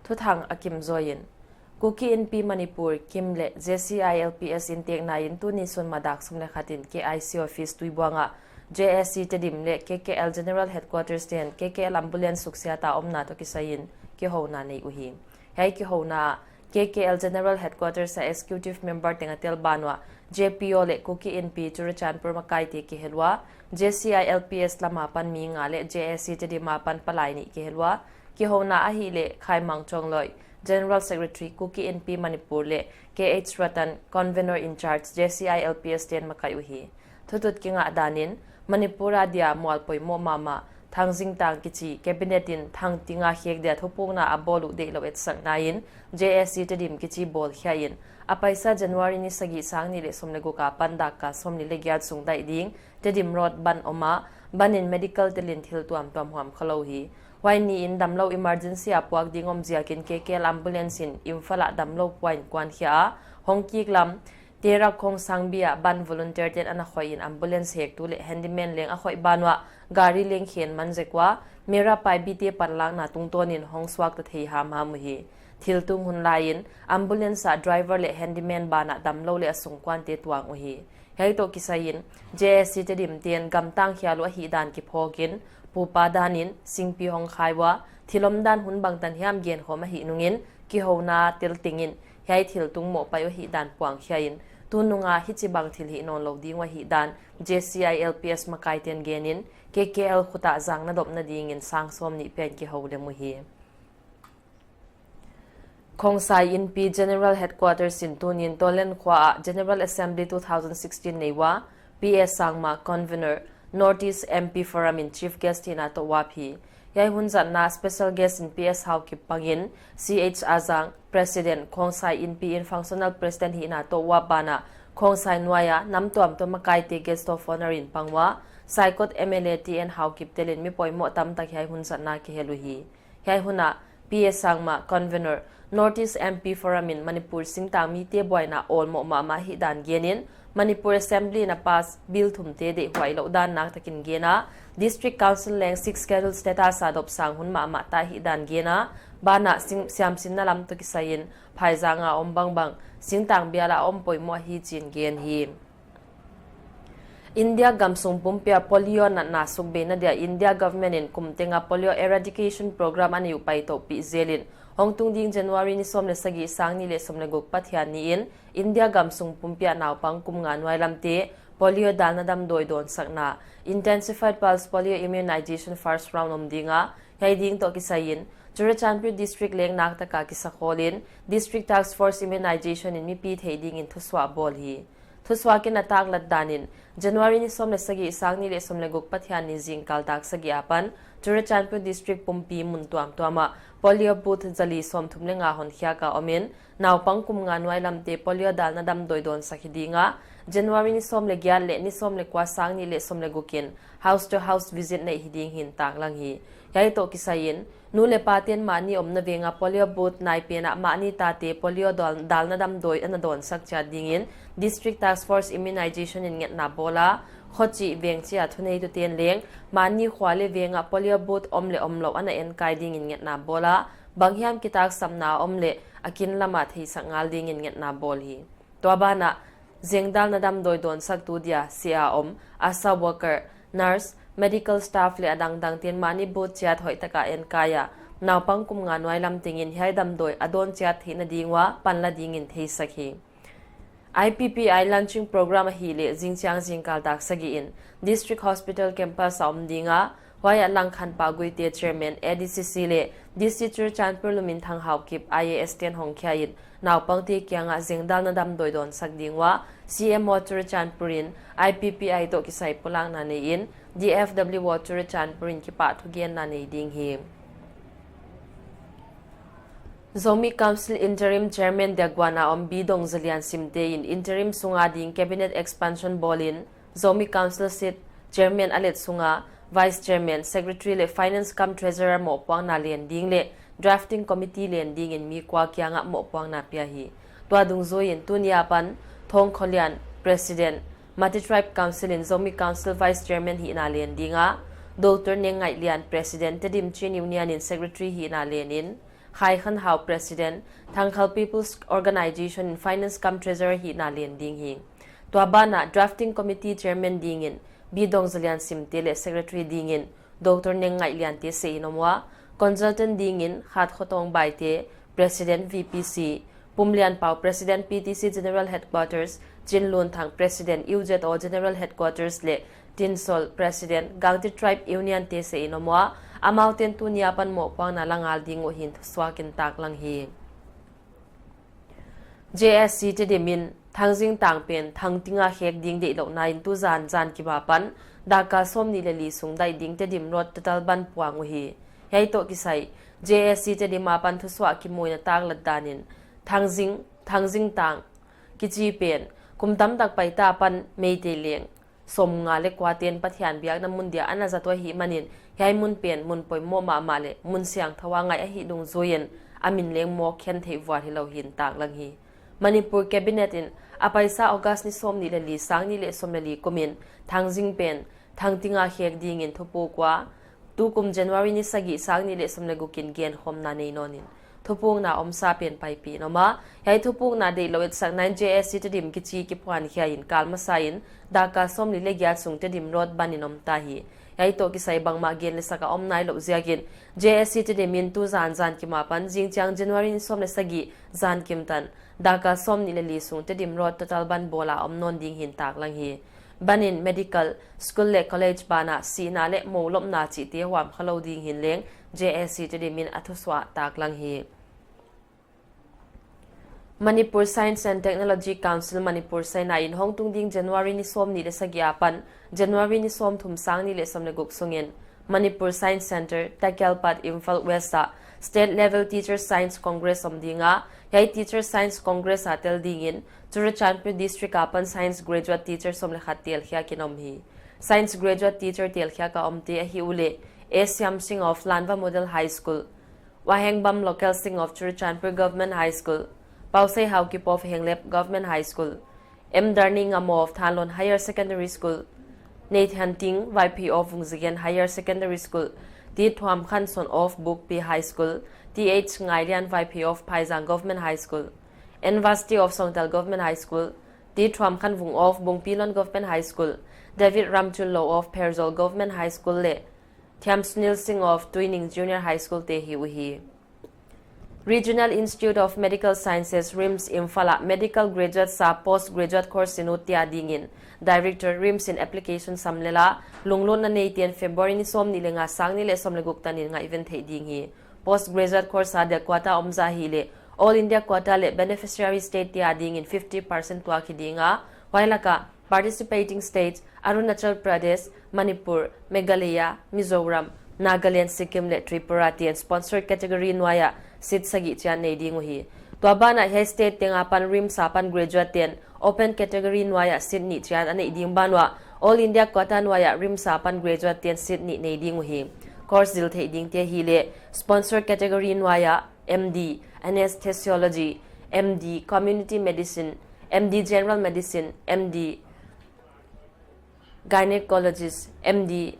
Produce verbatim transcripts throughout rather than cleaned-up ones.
Thuthang akim joiyin. Kuki Inpi Manipur, KIM le J C I L P S in tekna in tuni sun madak sum le khat in K I C office Tuibuanga J A C Tedim le K K L General Headquarters ten K K L ambulance suksiat a umna toh kisaiyin kihouna nei uhi. Hiai kihouna a K K L General Headquarters a Executive Member teng a tel ban uah J P O le Kuki Inpi Churachandpur makaite kihel ua, J C I L P S lam a pan mi nga le J A C Tedim a pan palai nih kihel ua, kihouna ahihleh Khaimang Chongloi, General Secretary Kuki Inpi Manipur le K H Ratan, Convener in charge J C I L P S ten makai uhi. Thutut kingah dan in, Manipur a dia mual poimoh mahmah, Thangjing Tang kichi Cabinet in thangting a khek dia thupukna a bol uh deih lou etsakna in, J A C Tedim kichi bolkhia in, a paisa January ni sagi sang ni le som le guk a pan dak kal som ni le giat sung daih ding, Tedim Road ban om a, ban in medical tel in thil tuamtuam huam kha lou hi. Huai ni in damlou emergency a puak ding om ziakin K K L ambulance in Imphal a damlou pua in kuankhia a, hong kik lam, Terak Khongsangbi a ban volunteer ten ana khoih in ambulance hektu le handyman leng a khoih ban uah, gari leng khen man zek ua, Meira Paibi te panlakna tungtawn in hong suakta thei hamham uhi. Thil tung hun lai in, ambulance a driver le handyman ban ah damlou le a sungkuante tuang uhi. Hiai toh kisaiyin, J A C Tedim ten gamtang khial uh ahihdan kiphawk in, pupa dan in, singpi hong khai ua, thil omdan hun bangtan hiam genkhawm ahih nungin, kihouna tel teng in, hiai thil tung mohpaih uh ahihdan puangkhia in, tunung a hichibang thil hih nawnlou ding uh ahihdan, J C I L P S makai ten gen in, K K L khut a zang nadopna ding in sang sawm nih pia in kihou lem uhi. Khongsai Inpi General Headquarters in tunin Tolen khua ah General Assembly two thousand sixteen nei ua, P S Sangma, Convener, North East M P Forum in Chief Guest hina toh uap hi. Hiai hun zatna Special Guest in P S Haokip pangin, C H Azang, President, Khongsai Inpi in Functional President hina toh uap bana, Khongsai nuaia nam tuamtuam makaite Guest of Honor in pang ua, Saikot M L A T N Haokip telin mi poimoh tamtak hiai hun zatna kihel uhi. Hiai hun ah, P A Sangma, Convener, North East M P Forum in Manipur singtang mite buaina awlmoh mahmah ahihdan genin, Manipur Assembly in a pass bill thumte deihhuai louh dan naktakin gena, District Council leng Sixth Schedule status a dopsang hun mahmah ta ahihdan gena, bana sing, siamsinna lam toh kisaiin, phaizang a om bangbang, singtang bial a om poimoh ahi chiin gen hi. India gamsung pumpia polio natna sukbeina dia India government in kum tenga polio eradication program anei u paitohpih zelin, hongtung ding January ni sawm le sagi, sang ni le sawm le guk Pathian ni in India gamsung pumpia naupang kum nga nuailamte polio dalna damdawi dawnsakna, Intensified Pulse Polio Immunization first round om dinga, hiai ding toh kisaiin, Churachandpur District leng naktaka kisakholin, District Task Force Immunization in mipi thei dingin thusuah bawl hi. Thusuak in a taklat danin, January ni sawm le sagi, sang ni le sawm le guk Pathian ni zingkal dak sagi apan, Churachandpur District pumpi mun tuamtuama polio booth zali sawmthum le nga honkhiaka omin, naupang kum nga nuailamte polio dalna damdawi dawnsak hi dinga, January ni sawm le giat le ni sawm le kua, sang ni le sawm le gukin house to house visit neih hi ding hin taklang hi. Hiai toh kisaiin, nu le paten mahni omna venga polio booth naipena mahni tate polio dal, dalna damdawi ana dawnsak chiat dingin District Task Force Immunization in ngetna bawla, khochih vengchia thuneituten leng mahni khua le venga polio booth om le omlou ana enkai dingin ngetna bawla, banghiam kitaksapna om le akin lama theisak ngal dingin ngetna bawl hi. Tua bana, zengdalna damdawi dawnsaktu dia, C R M, ASHA worker, nurse, medical staff le adangdang ten mahni booth chiat hoihtaka enkaia, naupang kum nga nuailam tengin hiai damdawi adawn chiat theihna ding ua panla dingin theisak hi. I P P I launching program ahihleh zingchiang zingkal dak sagi in District Hospital campus a om dinga, huaia Langkhanpah Guite Chairman A D C C le D C Churachandpur Luminthang Haokip I A S ten hongkhia in, naupangte kianga zengdalna damdawi dawnsak ding ua, C M O Churachandpur in I P P I toh kisai pulakna neiin, D F W O Churachandpur in kipahthugenna nei ding hi. Zomi Council Interim Chairman Diaguana om Bidong Zalian Simte in interim sunga ding Cabinet Expansion bawlin, Zomi Council seat Chairman alet sunga Vice Chairman, Secretary le Finance cum Treasurer mohpuakna len ding le Drafting Committee len dingin mi kua kianga mohpuakna pia hi. Tua dungzuiin tunia pan Thongkholian, President, Mati Tribe Council in Zomi Council Vice Chairman hina len dinga, Doctor Nengngailian, President, Tedim Chin Union in Secretary hina lenin, Khai Khan Hau, President, Thangkhal People's Organization in Finance cum Treasurer hina len ding hi. Tua bana Drafting Committee Chairman dingin B. Dongzalian Simte le Secretary dingin Doctor Neng Ngailiante seinom uva, Consultant dingin Khat Khotong Baite, President V P C, Pumlian Pau, President P T C General Headquarters, Chinlun Thang, President U Z O General Headquarters le Tinsol, President Gangte Tribe Union te seinom uva, amauten tunia pan mohpuakna la ngal ding u hin thusuakin taklang hi. J S C Tedim in Thangjing tang pen Thangting a khek ding deihlouhna in tujan jan kima pan dakal somni le li sung dai ding Tedim Road total bandh puang u hi. Hiai toh kisai, J S C Tedim a pan thusuah kimuina taklat danin Thangjing, Thangjing tang kichi pen kum tamtak paita pan Meitei leng somnga le kua ten Pathian biakna mun dia ana zat u ahihmanin, hiai mun pen mun poimoh mahmah le mun siangthou a ngai ahih dungjuiin amin leng mohkhen theih vual hilou hin taklang hi. Manipur Cabinet in apaisa August ni somni le li, sangni le som le li kumin Thangjing pen Thangting a khek dingin thupuk ua, tukum January ni sagi, sangni le som le gukin genkhomna nei nonin thupukna omsa pen paipih in om a, hiai thupukna deihlou etsakna in J S C Tedim kichi kiphuan khia in kalmasa in dakal somli le giat sung Tedim Road bandh in om ta hi. Hiai toh kisai bangmah gen le sak a om nailou ziakin J S C Tedim in tujan jan kima pan jingchiang January ni som le sagi jan kim tan dakal somni le li sung Tedim Road total bandh bol a om non ding hin taklang hi. Bandh in medical, school le college bana sihna le mou lopna chihte huam khalou ding hin leng J S C Tedim in athusuah taklang hi. Manipur Science and Technology Council Manipur, Saina in hongtung ding January ni somni le sagi a pan January ni somthum, sangni le som le guk sungin Manipur Science Centre, Thakyalpathu, Imphal West a State Level Teacher Science Congress om ding a, hiai Teacher Science Congress a tel dingin Churachandpur District a pan Science Graduate Teacher som le khat telkhiakin om hi. Science Graduate Teacher telkhiak a omte ahi uleh, A. Shyam Singh of Lanva Model High School, Wahengbam Lokal Singh of Churachandpur Government High School, Pausei Haokip of Henglep Government High School, M. Darni Ngamo of Thanlon Higher Secondary School, Neithanting Vaiphei of Vungzagin Higher Secondary School, T. Thuamkhanson of Bukpi High School, Th. Ngailian Vaiphei of Phaijang Government High School, N. Vasti of Songtal Government High School, T. Thuamkhanvung of Bungpilon Government High School, David Ramchunlou of Pherzawl Government High School le Thiam Sunil Singh of Twining Junior High School te hi uhi. Regional Institute of Medical Sciences, RIMS, Imphal a Medical Graduate sa Post Graduate Course in ut tia dingin Director, RIMS in application sam lel a, lunglutna neiten February ni somni le nga, sangni le som le guk tanin ngaiven thei ding hi. Post Graduate Course a del quota omja hileh, All India quota le beneficiary state tia dingin fifty percent tuak hi ding a, huai laka participating states, Arunachal Pradesh, Manipur, Meghalaya, Mizoram, Nagaland, Sikkim le Tripura ten sponsored category nuaia seat sagi chian nei ding uhi. Tua bana hiai state tenga pan RIMS a pan graduate ten open category nuaia seat nih chian anei ding banua, All India quota nuaia RIMS a pan graduate ten seat nih nei ding uhi. Course dil thei dingte hileh, sponsored category nuaia M D Anesthesiology, M D Community Medicine, M D General Medicine, M D Gynecologist, M D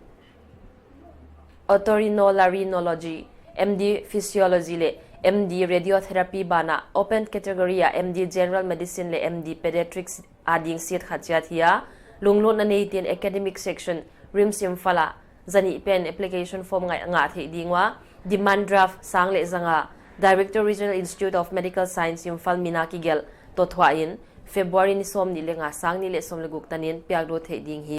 Otorhinolaryngology, M D Physiology le M D Radiotherapy bana open category a M D General Medicine le M D Pediatrics a ding seat khat chiat hi a, lunglutna neiten academic section, RIMS Imphal a, zanih pen application form ngai ngah thei ding ua, demand draft sang le zanga Director, Regional Institute of Medical Science, Imphal mina kigel toh thuain February ni somni le nga, sangni le som le guk tanin piaklut thei ding hi.